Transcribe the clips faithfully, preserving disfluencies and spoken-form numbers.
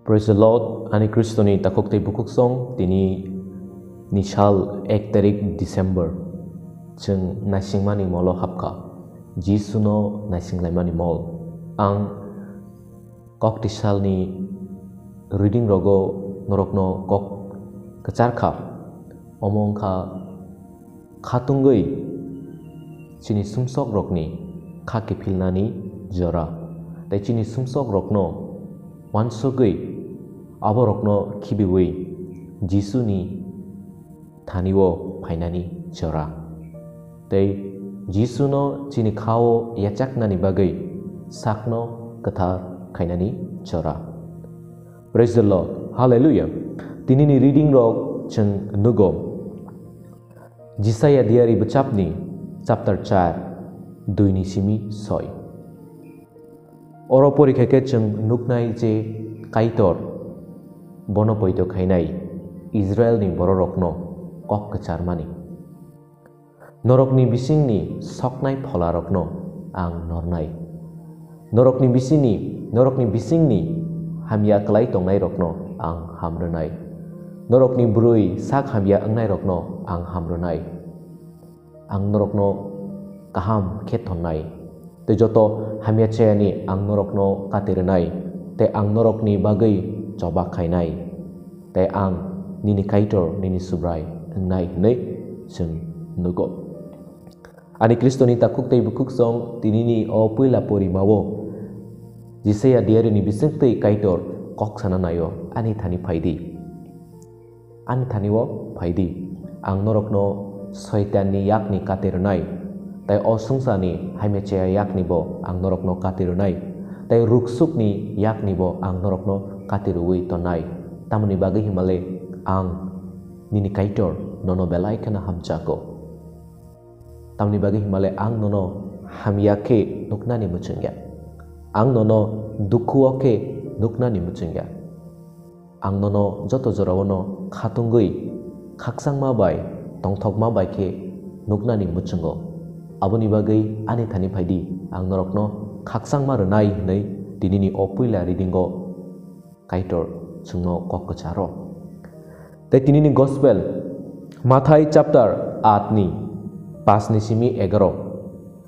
Praise the Lord, ani Kristoni takhuk tei bukhuk song, tini ni sal ek tarik December, chwng naisingmani molo hapkha, Jisuno naisinglaimani mol. Ang kok tisalni reading rogo norokno kok kwchar kha, omo wngkha khatungwi chini sumsokrokni kha kiphilnani jora, tei chini sumsokrokno wansugwi aborokno khibiwi Jisuni thani-o phainani jora, tei Jisuno chini kha-o yachaknani bagwi sakno kwthar khainani jora. Praise the Lord. Hallelujah. Tinini reading rok chwng nugo. Jisaya diari bwchapni chapter char, dui ni simi soi. Oro porikha khe chwng nuknai je Kaitor bono poito khainai Israelni bororokno kok kwcharmani. Norokni bisingni soknai pholarokno ang nornai. Norokni bisini, norokni bisingni hamya kwlai tongnairokno ang hamrwnai. Norokni bwrwi sak hamya wngnairokno ang hamrwnai. Ang norokno kaham khe tonnai, tei joto hamya chayani ang norokno kati rwnai, tei ang norokni bagwi choba khainai, tei ang nini Kaitor, nini Subrai wngnai hwnwi chwng nugo. Ani Kristoni takhuk tei bukhuk song tinini o puila porimao Jisaya diarini bisingtwi Kaitor kok sana naio, ani thani phaidi. Ani thani-o phaidi, ang norokno Soitanni yakni kati rwnai, tei o swngcharni hamya chaya yaknibo ang norokno kati rwnai, tei ruksukni yaknibo ang norokno kati rwui tonnai. Tamoni bagwi himale ang nini Kaitor nono belai kheno hamjago. Tamoni bagwi himale ang nono hamya khe nuknani muchungya. Ang nono dukhuo khe nuknani muchungya. Ang nono joto jorao'-no khatungwi khakchangma bai tongthokma bai khe nuknani muchungo. Aboni bagwi ani thani phaidi, ang norokno khakchangma rwnai hwnwi tinini o puila reading-o Kaitor chwngno kok kwcharo. Tei tinini Gospel, Mathai chapter aat ni paanch ni simi egaro,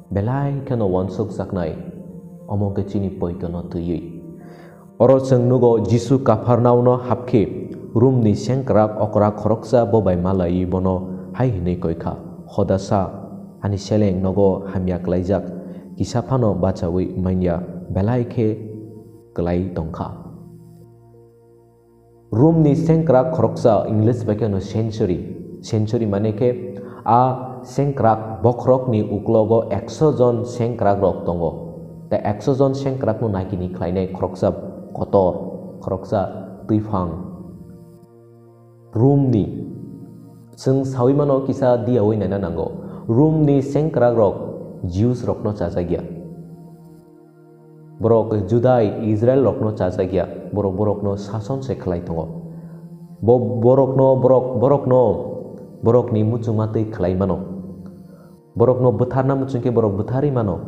belai kheno uansuk jaknai, omo khe chini poitono twiwi. Oro chwng nugo, Jisu Kapharnaumno hapkhe, Rumni sengkrak okra khoroksa bo bai malaiwi bono hai hwnwi koi kha, "Hoda sa, ani seleng nogo hamya klaijak, kisa phano bachaui manya, belai khe klai tong kha." Rumni sengkrak khoroksa, English bai kheno century. Century mane khe a sengkrak bokhorokni uklogo ekso jon sengkrakrok tongo. Tei ekso jon sengkrakno nagini khlainai khoroksa kotor, khoroksa twiphang. Rumni, chwng saui mano kisa diyaui naina nango. Rumni sengkrakrok Jews rokno chajakya. Borok Judai Israel rokno chajakya, borok borokno sason se khlai tongo. Bo borokno, borok, borokno, borokni muchungma twi khlai mano. Borokno bwtharna muchung khe borok bwtharwi mano.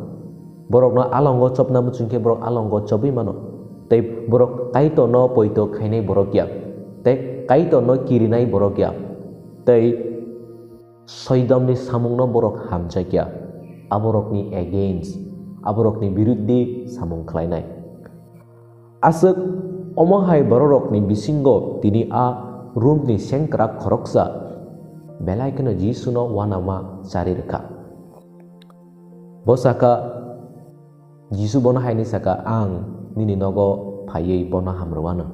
Borokno alongo chopna muchung khe borok alongo chobwi mano. Tei borok Kaitorno poito khainai borok ya. Tei Kaitorno kirinai borok ya. Tei Soidomni samungno borok hamjakya, aborokni against, aborokni biruddhi samung khlainai. Aswk omo hai bororokni bisingo tini a Rumni sengkrak khoroksa belai kheno Jisuno uanama chari rwkha. Bo saka, Jisu bono hai hwnwi saka, "Ang nini nogo phaiwi bono hamrwano."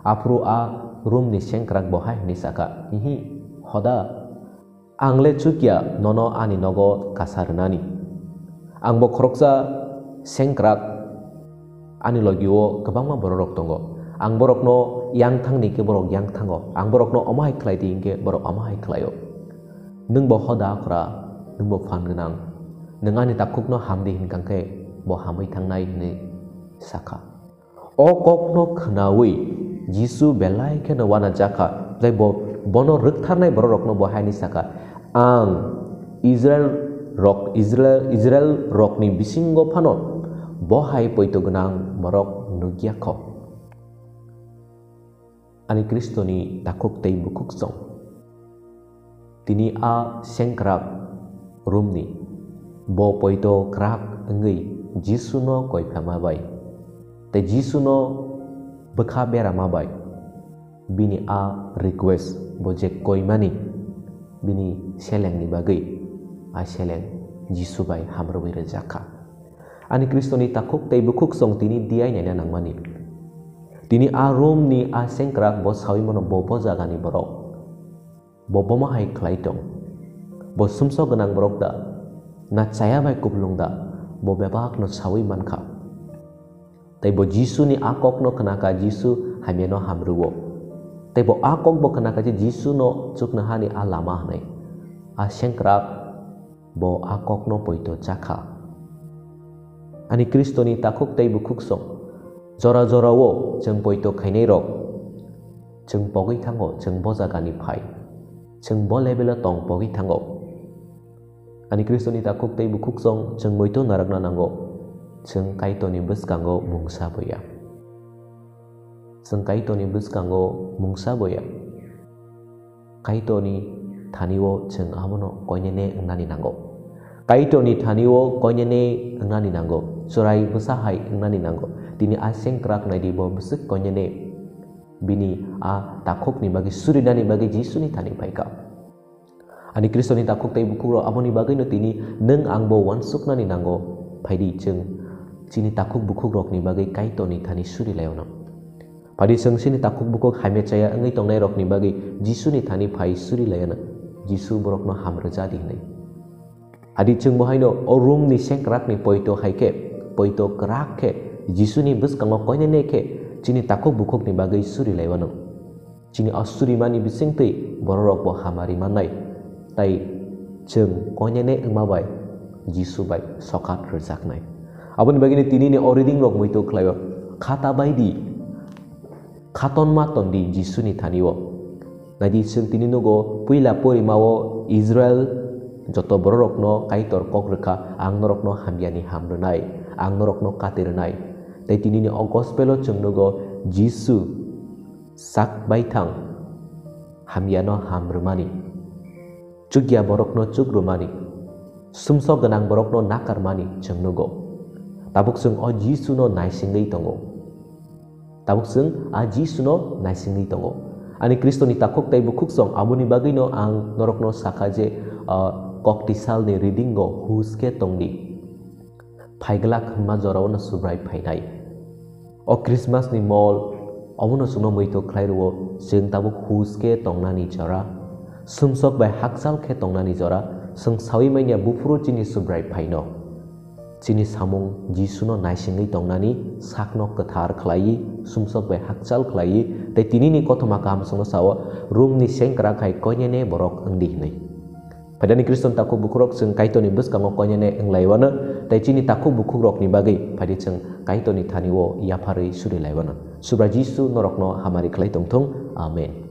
Aphuru a Rumni sengkrak bo hai hwnwi saka, "Ihi, hoda, ang le chukya nono ani nogo kasa rwnani. Ang bo khoroksa sengkrak, ani logi-o kwbangma bororok tongo. Ang borokno yang thangni khe borok yang thango. Ang borokno omo hai khlai di hinkhe borok omo hai khlaio. Nwng bo hoda khora, nwng bo phan gwnang. Nwng ani takhukno ham di hinkha khe bo hamwi thangnai," hwnwi sakha. O kokno khnaui Jisu belai kheno uanajakha, tei bo bono rwktharnai bororokno bo hai hwnwi sakha, "Ang Israel rok, Israel, Israel rokni bisingo phano bo hai poito gwnang borok nukya kho." Ani Khristoni takhuk tei bukhuksong. Tini a sengkrak Romni bo poito kwrak wngwi Jisuno koi phlama bai tei Jisuno bwkha berama bai bini a request bo je koimani bini selengni bagwi a seleng Jisu bai hamrwwi rwjak kha. Ani Khristoni takhuk tei bukhuksong tini diai naina nangmani. Tini a Romni a sengkrak bo sawi mano bo bo jagani borok. Bo bomo hai khlai tong. Bo sumsok gwnang borok da? Na chaya bai kuplung da? Bo bebakno sawi mankha. Tei bo Jisuni a kokno khnakha, Jisu hamyano hamrwo. Tei bo a kok bo khnakha je Jisuno chuknohani a lama hwnwi. A sengkrak bo a kokno poito chakha. Ani Khristoni takhuk tei bukhuksong, jora jorao chwng poito khainairok, chwng pogwi thango, chwng bo jagani phai, chwng bo level-o tong pogwi thango. Ani Khristoni takhuk tei bukhuksong, chwng moito narwkna nango, chwng Kaitorni bwskango mungsa boya. Chwng Kaitorni bwskango mungsa boya. Kaitorni thani-o chwng abono koinene wngnani nango. Kaitorni thani-o koinene wngnani nango. Chwrai bwsa hai wngnani nango. Tini a sengkrak naidi bo bwswk koinene bini a takhukni bagwi surinani bagwi Jisuni thani phaikha. Ani Khristoni takhuk tei bukhukrok aboni bagwino tini nwng ang bo uansuknani nango. Phaidi chwng chini takhuk bukhukrokni bagwi Kaitorni thani suri laiyano. Phaidi chwng chini takhuk bukhuk hamya chaya wngwi tongnairokni bagwi Jisuni thani phai suri laiyano. Jisu borokno hamrwja di hwnwi. Adi chwng bo haino o Romni sengkrakni poito hai khe, poito kwrak khe Jisuni bwskango koinene khe chini takhuk bukhukni bagwi suri laiwano. Chini o surimani bisingtwi bororok bo hamari mannai, tai chwng koinene wngma bai Jisu bai sokat rwjaknai. Aboni bagwino tinini o reading rok muitu khlaio, khata bai di, khatonma ton di Jisuni thani-o. Naidi chwng tini nugo, puila porimao Israel joto bororokno Kaitor kok rwkha, "Ang norokno hamyani ham rwnai, ang norokno kati rwnai." Tei tinini o gospel-o chwng nugo, Jisu sak baithang hamyano ham rwmani, chukya borokno chuk rwmani, sumsok gwnang borokno nakarmani chwng nugo. Tabuk chwng o Jisuno naisingwi tongo. Tabuk chwng a Jisuno naisingwi tongo. Ani Khristoni takhuk tei bukhuksong, aboni bagwino ang norokno sakha je, ah, koktisalni reading-o hus khe tongdi. Phaiglak hwnma jorao no Subrai phainai. O Christmas ni mol omono chwngno muitu khlai rwo, chwng tabuk hus khe tongnani jora, sumsok bai hakchal khe tongnani jora, chwng sawi manya buphuru chini Subrai phaino. Chini samung Jisuno naisingwi tongnani sakno kwthar khlaiwi, sumsok bai hakchal khlaiwi, tei tinini kothoma kaham chwngno sao, Romni sengkrak hai koinene borok wngdi hwnwi. Phaidani Khriston takhuk bukhukrok chwng Kaitorni bwskango koinene wng laiwano, tei chini takhuk bukhukrokni bagwi phaidi chwng Kaitorni thani-o yapharwi suri laiwano. Subra Jisu norokno hamari khlai tongthung. Amen.